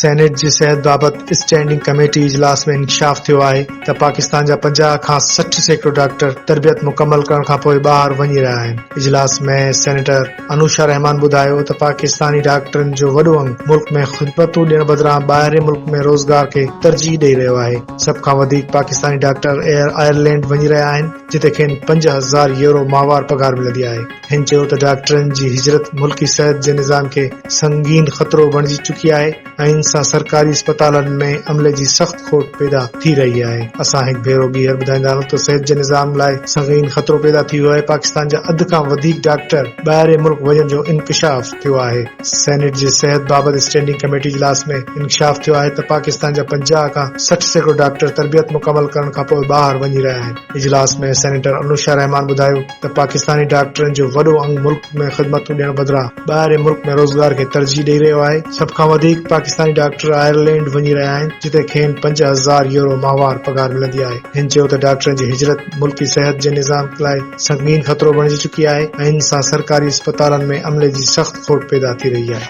Senate جي صحت بابت اسٽينڊنگ ڪميٽي اجلاس ۾ انڪشاف ٿيو آهي ته پاڪستان جا 50 کان 60% ڊاڪٽر تربيت مڪمل ڪرڻ کانپوء ٻاهر وڃي رهيا آهن. اجلاس ۾ سينيٽر انوشا رحمان ٻڌايو ته پاڪستاني ڊاڪٽرن جو وڏو انگ ملڪ ۾ خدمتون ڏيڻ بدران ٻاهرين ملڪ ۾ روزگار کي ترجيح ڏئي رهيو آهي. سڀ کان وڌيڪ پاڪستاني ڊاڪٽر ايئر آئرلينڊ وڃي رهيا آهن جتي کين 5000 يورو ماهوار پگهار ملندي آهي. هن چيو ته ڊاڪٽرن جي هجرت ملڪي صحت جي نظام کي سنگين خطرو بڻجي چڪي آهي ۽ ان سان سرڪاري اسپتالن ۾ عملي جي سخت کوٽ پيدا ٿي رهي آهي. اسان هڪ ڀيرو ٻيهر ٻڌائيندا هلون ته صحت جي نظام لاء سنگين خطرو پيدا ٿي ويو آهي، پاڪستان جا اڌ کان وڌيڪ ڊاڪٽر ٻاهرين ملڪ وڃڻ جو انڪشاف ٿيو آهي. سينيٽ جي صحت بابت اسٽينڊنگ ڪميٽي اجلاس ۾ انڪشاف ٿيو آهي ته پاڪستان جا 50 کان 60% ڊاڪٽر تربيت مڪمل ڪرڻ کانپوء ٻاهر وڃي رهيا آهن. اجلاس ۾ سينيٽر انوشا رحمان ٻڌايو ته پاڪستاني ڊاڪٽرن جو وڏو انگ ملڪ ۾ خدمتون ڏيڻ بدران ٻاهرين ملڪ ۾ روزگار کي ترجيح ڏئي رهيو آهي، سڀ کان وڌيڪ پاڪستاني ڊاڪٽر آئرلينڊ وڃي رهيا آهن جتي کين 5000 يورو ماهوار پگهار ملندي آهي. هن چيو ته ڊاڪٽرن جي هجرت ملڪي صحت جي نظام لاء سنگين خطرو بڻجي چڪي آهي ۽ ان سان سرڪاري اسپتالن ۾ عملي جي سخت کوٽ پيدا ٿي رهي آهي.